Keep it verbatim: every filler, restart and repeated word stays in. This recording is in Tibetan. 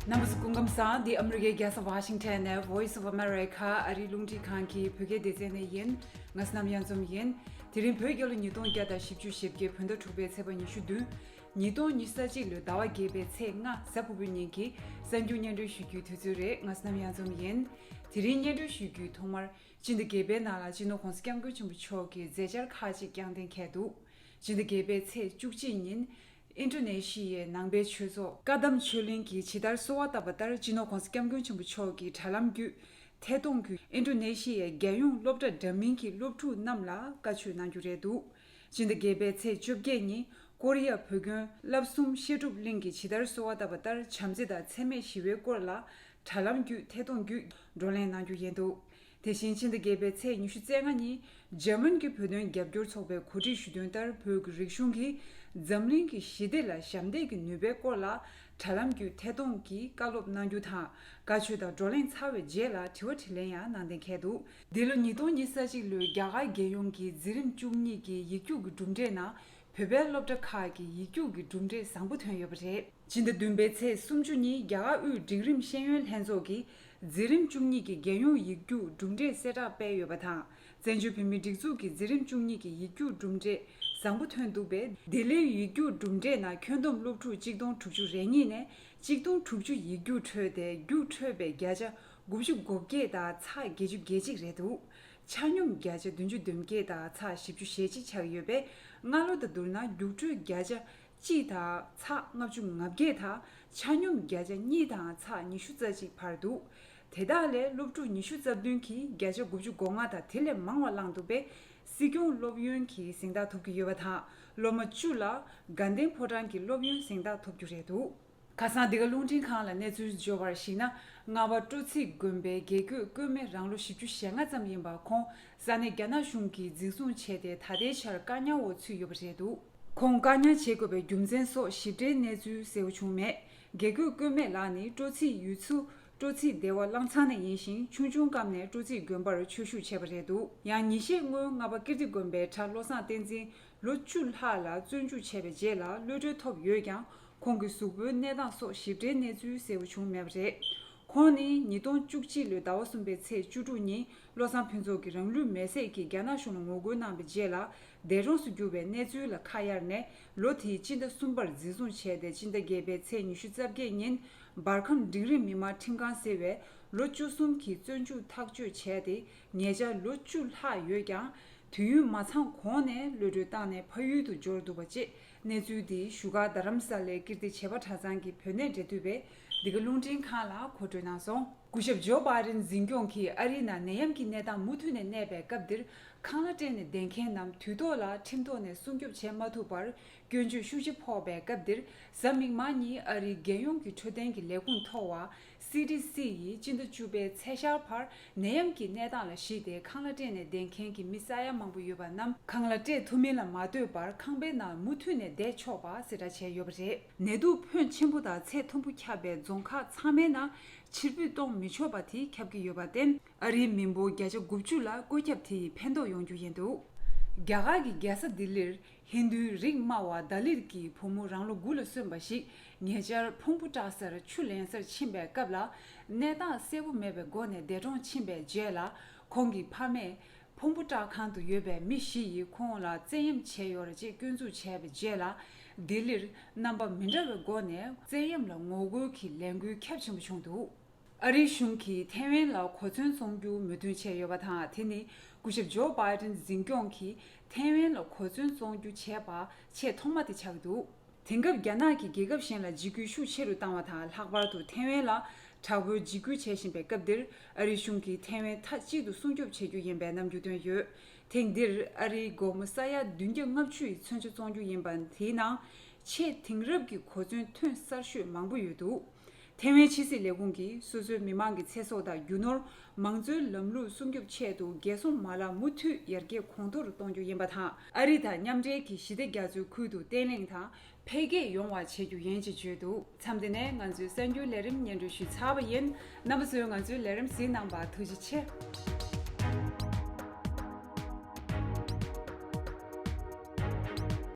རྣམ་པ་ཚོ་སྐུ་ཁམས་བཟང་། འདི་ཨ་མི་རི་ཀའི་རྒྱལ་ས་ཝ་ཤིང་ཊོན་ནས་Voice of America ཨ་རིའི་རླུང་འཕྲིན་ཁང་གི་བོད་སྐད་སྡེ་ཚན་ནས་ཡིན། ང་བསོད་ནམས་གཡང་འཛོམས་ཡིན། དེ་རིང་བོད་རྒྱལ་ལོ་ཉིས་སྟོང་བརྒྱ་དང་བཞི་བཅུ་ཞེ་བརྒྱད་བོད་ཟླ་དྲུག་པའི་ཚེས་པ་ཉི་ཤུ་བདུན། ཉིས་སྟོང་ཉི་ཤུ་རྩ་གཅིག་ལོའི་ཟླ་བ་བརྒྱད་པའི་ཚེས་ལྔ་གཟའ་ཕུར་བུའི་ཉིན་གྱི་གསར་འགྱུར་སྙན་སྒྲོན་ཞུ་རྒྱུའི་དུས་ཚོད་རེད། ང་བསོད་ནམས་གཡང་འཛོམས་ཡིན། དེ་རིང་སྙན་སྒྲོན་ཞུ་རྒྱུའི་ཐོག་མར། སྤྱི་ཟླ་བརྒྱད་པའི་ནང་ལ་སྤྱི་ནོར་༸གོང་ས་༸སྐྱབས་མགོན་ཆེན་པོ་མཆོག་གིས་མཛད་འཆར་ཁག་ཅིག་བསྐྱངས་གཏན་འཁེལ་འདུག་སྤྱི་ཟླ་བརྒྱད་པའི་ཚེས་བཅུ་གཅིག་ཉིན། ཨིན་ཌོ་ནེ་ཤི་ཡའི་ནང་པའི་ཆོས་ཚོགས་བཀའ་གདམས་ཆོས་གླིང་གིས་ཇི་ལྟར་གསོལ་བ་བཏབ་པ་ལྟར། སྤྱི་ནོར་༸གོང་ས་༸སྐྱབས་མགོན་ཆེན་པོ་མཆོག་གིས་དྲ་ལམ་བརྒྱུད་ཐད་གཏོང་བརྒྱུད། ཨིན་ཌོ་ནེ་ཤི་ཡའི་རྒྱལ་ཡོངས་སློབ་གྲྭ་འདྲ་མིན་གྱི་སློབ་ཕྲུག་རྣམས་ལ་བཀའ་ཆོས་གནང་རྒྱུ་རེད་འདུག་སྤྱི་ཟླ་བརྒྱད་པའི་ཚེས་བཅོ་བརྒྱད་ཉིན། ཀོ་རི་ཡ་བོད་དགོན་བསླབ་གསུམ་བཤད་སྒྲུབ་གླིང་གིས་ཇི་ལྟར་གསོལ་བ་བཏབ་པ་ལྟར། བྱམས་བརྩེ་དང་འཚེ་མེད་ཞི་བའི་སྐོར་ལ་དྲ་ལམ་བརྒྱུད་ཐད་གཏོང་བརྒྱུད་བགྲོ་གླེང་གནང་རྒྱུ་ཡིན་འདུག་དེ་བཞིན། ཕྱི་ཟླ་བརྒྱད་པའི་ཚེས་ཉི་ཤུ་རྩ་ལྔ་ཉིན། འཇར་མན་གྱི་བོད་དོན་རྒྱབ་སྐྱོར་ཚོགས་པས་གོ་སྒྲིག་ཞུས་དོན་ལྟར། བོད་ཀྱི་རིག་གཞུང་གིས་འཛམ་གླིང་གི་ཞི་བདེ་ལ་ཞབས་འདེགས་ཀྱི་ནུས་པའི་སྐོར་ལ་དྲ་ལམ་བརྒྱུད་ཐད་གཏོང་གིས་བཀའ་སློབ་གནང་རྒྱུ་དང་། བཀའ་ཆོས་དང་བགྲོ་གླེང་ཚར་བའི་རྗེས་ལ་དྲི་བ་དྲིས་ལན་ཡང་གནང་གཏན་འཁེལ་འདུག་འདི་ལོ་ཉིས་སྟོང་ཉི་ཤུ་རྩ་གཅིག་ལོའི་རྒྱ་གར་རྒྱལ་ཡོངས་ཀྱི་འཛིན་རིམ་བཅུ་གཉིས་ཀྱི་ཡིག་རྒྱུགས་ཀྱི་གྲུབ་འབྲས་ནང་། བོད་པའི་སློབ་གྲྭ་ཁག་གི་ཡིག་རྒྱུགས་ཀྱི་གྲུབ་འབྲས་བཟང་པོ་ཐོན་ཡོད་པ་རེད། སྤྱི་ཟླ་བདུན་པའི་ཚེས་སུམ་ཅུ་ཉིན། རྒྱ་གར་དབུས་འབྲིང་རིམ་ཤེས་ཡོན་ལྷན་ཚོགས་ཀྱིས་འཛིན་རིམ་བཅུ་གཉིས་ཀྱི་རྒྱལ་ཡོངས་ཡིག་རྒྱུགས་གྲུབ་འབྲས་གསལ་བསྒྲགས་སྤེལ་ཡོད་པ་དང་། བཙན་བྱོལ་བོད་མིའི་སྒྲིག་འཛུགས་ཀྱི་འཛིན་རིམ་བཅུ་གཉིས་ཀྱི་ཡིག་རྒྱུགས་གྲུབ་འབྲས་བཟང་པོ་ཐོན་འདུག་པས། ལྡི་ལིའི་ཡིག་རྒྱུགས་གྲུབ་འབྲས་ནང་ཁྱོན་བསྡོམས་སློབ་ཕྲུག་གཅིག་སྟོང་དྲུག་ཅུ་རེ་གཉིས་ནས་གཅིག་སྟོང་དྲུག་ཅུ་ཡིག་རྒྱུགས་འཕྲོད་དེ། རྒྱུགས་འཕྲོད་པའི་བརྒྱ་ཆ་དགུ་བཅུ་གོ་བརྒྱད་དང་ཚེག་བརྒྱད་ཅུ་གྱ་གཅིག་རེད་འདུག་ཆ་སྙོམས་བརྒྱ་ཆ་བདུན་ཅུ་དོན་བརྒྱད་དང་ཚེག་བཞི་བཅུ་ཞེ་གཅིག་ཆགས་ཡོད་པས། སྔ་ལོ་དང་བསྡུར་ན་རྒྱུགས་འཕྲོད་བརྒྱ་ཆ་གཅིག་དང་ཚེག་ལྔ་བཅུ་ང་བརྒྱད་དང་། ཆ་སྙོམས་བརྒྱ་ཆ་གཉིས་དང་ཚེག་ཉི་ཤུ་རྩ་གཅིག་བར་འདུག་དེ་དག་ལས་སློབ་ཕྲུག་ཉི་ཤུ་རྩ་བདུན་གྱིས་བརྒྱ་ཆ་དགུ་བཅུ་གོ་ལྔ་དང་དེ་ལས་མང་བ་བླངས་འདུག་པས། སྲིད་སྐྱོང་སློབ་ཡོན་གྱི་གཟེངས་རྟགས་ཐོབ་ཀྱི་ཡོད་པ་དང་། སློབ་མ་བཅུ་ལ་དགའ་ལྡན་ཕོ་བྲང་གི་སློབ་ཡོན་གཟེངས་རྟགས་ཐོབ་རྒྱུ་རེད་འདུག་ཁ་སང་འདི་ག་རླུང་འཕྲིན་ཁང་ལ་གནས་ཚུལ་འབྱོར་བར་གཞིགས་ན། རྔ་བ་སྤྲོ་ཚིགས་དགོན་པའི་དགེ་བསྐོས་དཀོན་མེ་རང་ལོ་བཞི་བཅུ་ཞེ་ལྔ་ཙམ་ཡིན་པ། ཁོང་ས་གནས་རྒྱ་ནག་གཞུང་གིས་འཛིན་བཟུང་བྱས་ཏེ། ད་ལྟའི་ཆར་བཀག་ཉར་འོག་ཚུད་ཡོད་པ་རེད་འདུག་ཁོང་བཀག་ཉར་བྱེད་དགོས་པའི་རྒྱུ་མཚན་སོགས་ཞིབ་ཕྲའི་གནས་ཚུལ་གསལ་པོ་བྱུང་མེད། དགེ་བསྐོས་དཀོན་མེ་ལགས་ནི་སྤྲོ་ཚིགས་ཡུལ་ཚོ་སྤྲོ་ཚིགས་སྡེ་བ་གླང་ཚང་ནས་ཡིན་ཞིང་། ཆུང་ཆུང་སྐབས་ནས་སྤྲོ་ཚིགས་དགོན་པར་ཆོས་ཞུགས་བྱས་པ་རེད་འདུག་ཡང་ཉིན་ཤས་སྔོན་རྔ་བ་ཀིརྟི་དགོན་པའི་གྲྭ་བློ་བཟང་བསྟན་འཛིན་ལོ་བཅུ་ལྷག་ལ་བཙོན་འཇུག་བྱས་པའི་རྗེས་ལ་གློད་གྲོལ་ཐོབ་ཡོད་ཀྱང་། ཁོང་གི་གཟུགས་པོའི་གནས་སྟངས་སོགས་ཞིབ་ཕྲའི་གནས་ཚུལ་གསལ་པོ་བྱུང་མེད་པ་རེད། ཁོང་ནི་ཉིས་སྟོང་བཅུ་གཅིག་ལོའི་ཟླ་བ་གསུམ་པའི་ཚེས་བཅུ་དྲུག་ཉིན་བློ་བཟང་ཕུན་ཚོགས་ཀྱིས་རང་ལུས་མེར་སྲེག་གིས་རྒྱ་ནག་གཞུང་ལ་ངོ་རྒོལ་གནང་བའི་རྗེས་ལ། འདས་གྲོངས་སུ་གྱུར་བའི་གནས་ཚུལ་ལ་ཁ་གཡར་ནས། ལོ་དེའི་སྤྱི་ཟླ་གསུམ་པར་འཛིན་བཟུང་བྱས་ཏེ། སྤྱི་ཟླ་བརྒྱད་པའི་ཚེས་ཉི་ཤུ་རྩ་བརྒྱད་ཉིན་འབར་ཁམས་འབྲིང་རིམ་མི་དམངས་ཁྲིམས་ཁང་ཟེར་བས་ལོ་བཅུ་གསུམ་གྱི་བཙོན་འཇུག་ཐག་གཅོད་བྱས་ཏེ། ཉེ་ཆར་ལོ་བཅུ་ལྷག་ཡོད་ཀྱང་། དུས་ཡུན་མ་ཚང་གོང་ནས་གློད་གྲོལ་བཏང་ནས་ཕ་ཡུལ་དུ་འབྱོར་འདུག་པ་བཅས། གནས་ཚུལ་འདི་བཞུགས་སྒར་རྡ་རམ་ས་ལའི་ཀིརྟི་བྱེས་པ་གྲྭ་ཚང་གི་བོད་གནས་འབྲེལ་མཐུད་པས་འདི་ག་རླུང་འཕྲིན་ཁང་ལ་མཁོ་སྤྲོད་གནང་སོང་། སྐུ་ཞབས་ཇོ་བྷའི་ཌེན་འཛིན་སྐྱོང་གིས་ཨ་རིའི་ནང་ནད་ཡམས་ཀྱི་གནས་སྟངས་མུ་མཐུད་ནས་གནས་པའི་སྐབས་འདིར། ཁང་གླ་སྤྲད་ནས་བསྡད་མཁན་རྣམས་དུས་ཐོག་ལ་ཁྲིམས་ཐོག་ནས་སྲུང་སྐྱོབ་བྱེད་མ་ཐུབ་པར་སྐྱོན་བརྗོད་ཤུགས་ཆེ་ཕོག་པའི་སྐབས་འདིར། གཟའ་མིག་དམར་ཉིན་ཨ་རིའི་རྒྱལ་ཡོངས་ཀྱི་འཕྲོད་བསྟེན་གྱི་ལས་ཁུངས་མཐོ་བ། སི་ཌི་སི་ཡིས་སྤྱི་ཟླ་བཅུ་པའི་ཚེས་ཤར་བར་ནད་ཡམས་ཀྱི་གནས་སྟངས་ལ་གཞིགས་ཏེ། ཁང་གླ་སྤྲད་ནས་བསྡད་མཁན་གྱི་མི་ས་ཡ་མང་པོ་ཡོད་པ་རྣམས་ཁང་གླ་སྤྲད་ཐུབ་མིན་ལ་མ་ལྟོས་པར་ཁང་པའི་ནང་མུ་མཐུད་ནས་བསྡད་ཆོག་པ་གསལ་བསྒྲགས་བྱས་ཡོད་པ་རེད། ནད་དུག་ཕོན་ཆེན་པོ་དང་ཚད་མཐོན་པོ་ཁྱབ་པའི་རྫོང་ཁག་ཚང་མའི་ནང་ཕྱིར་འབུད་གཏོང་མི་ཆོག་པ་དེ་ཁྱབ་ཀྱི་ཡོད་པར་བརྟེན། ཨ་རིའི་མི་འབོར་བརྒྱ་ཆ་དགུ་བཅུ་ལ་བཀོད་ཁྱབ་དེ་ཡི་ཕན་ཐོགས་ཡོང་རྒྱུ་ཡིན་འདུག་རྒྱ་གར་གྱི་རྒྱལ་ས་ལྡི་ལིར་ཧིན་རྡུའི་རིགས་དམའ་བ་ད་ལིད་ཀྱི་བུ་མོ་རང་ལོ་དགུ་ལ་སོན་པ་ཞིག་ཉེ་ཆར་ཕུང་པོ་བཀྲ་སར་ཆུ་ལེན་སར་ཕྱིན་པའི་སྐབས་ལ། གནས་སྟངས་གསལ་པོ་མེད་པའི་སྒོ་ནས་འདས་གྲོངས་ཕྱིན་པའི་རྗེས་ལ། ཁོང་གི་ཕ་མས་ཕུང་པོ་བཀྲ་ཁང་དུ་ཡོད་པའི་མི་བཞི་ཡིས་ཁོང་ལ་བཙན་གཡེམ་བྱས་ཡོད་རེད་ཅེས་སྐྱོན་འཛུགས་བྱས་པའི་རྗེས་ལ། ལྡི་ལིར་རྣམ་པ་མི་འདྲ་བའི་སྒོ་ནས་བཙན་གཡེམ་ལ་ངོ་རྒོལ་གྱི་ལས་འགུལ་ཁྱབ་ཆེན་པོ་བྱུང་འདུག་ཨ་རིའི་གཞུང་གིས་ཐའེ་ཝན་ལ་གོ་མཚོན་བཙོང་རྒྱུ་མོས་མཐུན་བྱས་ཡོད་པ་དང་། དེ་ནི་སྐུ་ཞབས་ཇོ་བྷའི་ཌེན་འཛིན་སྐྱོང་གིས་ཐའེ་ཝན་ལ་གོ་མཚོན་བཙོང་རྒྱུ་བྱས་པ་ཆེས་ཐོག་མ་དེ་ཆགས་འདུག་དེང་སྐབས་རྒྱ་ནག་གིས་རྒྱལ་ཁབ་གཞན་ལ་འཇིགས་སྐུལ་ཤུགས་ཆེ་རུ་བཏང་བ་དང་། ལྷག་པར་དུ་ཐའེ་ཝན་ལ་དྲག་པོའི་འཇིགས་སྐུལ་བྱེད་བཞིན་པའི་སྐབས་འདིར། ཨ་རིའི་གཞུང་གིས་ཐའེ་ཝན་མཐའ་གཅིག་ཏུ་སྲུང་སྐྱོབ་བྱེད་རྒྱུ་ཡིན་པའི་རྣམ་འགྱུར་བཏོན་ཡོད། ཐེངས་འདིར་ཨ་རིའི་སྒོར་མོ་ས་ཡ་བདུན་བརྒྱ་ལྔ་བཅུ་ཡི་མཚོན་ཆ་བཙོང་རྒྱུ་ཡིན་པ། དེའི་ནང་ཆེས་དེང་རབས་ཀྱི་གོ་མཚོན་ཐོན་གསར་ཤོས་མང་པོ་ཡོད་འདུག་ཐའེ་ཝན་ཕྱི་སྲིད་ལས་ཁུངས་ཀྱིས་སོ་སོའི་མི་མང་གི་ཚེ་སྲོག་དང་རྒྱུ་ནོར། མང་གཙོའི་ལམ་ལུགས་སྲུང་སྐྱོབ་ཆེད་དུ་རྒྱལ་སྲུང་མ་ལག་མུ་མཐུད་ཡར་རྒྱས་གོང་མཐོར་གཏོང་རྒྱུ་ཡིན་པ་དང་། ཨ་རི་དང་མཉམ་འབྲེལ་གྱི་ཞི་བདེ་རྒྱ་མཚོའི་ཁུལ་དུ་བརྟན་ལྷིང་དང་འཕེལ་རྒྱས་ཡོང་བ་བྱེད་རྒྱུ་ཡིན་ཅེས་བརྗོད་འདུག་མཚམས་འདི་ནས་ང་ཚོའི་གསར་འགྱུར་ལས་རིམ་སྙན་སྒྲོན་ཞུས་ཚར་བ་ཡིན། རྣམ་པ་ཚོས་ང་ཚོའི་ལས་རིམ་གཟིགས་གནང་བར་ཐུགས་རྗེ་ཆེ།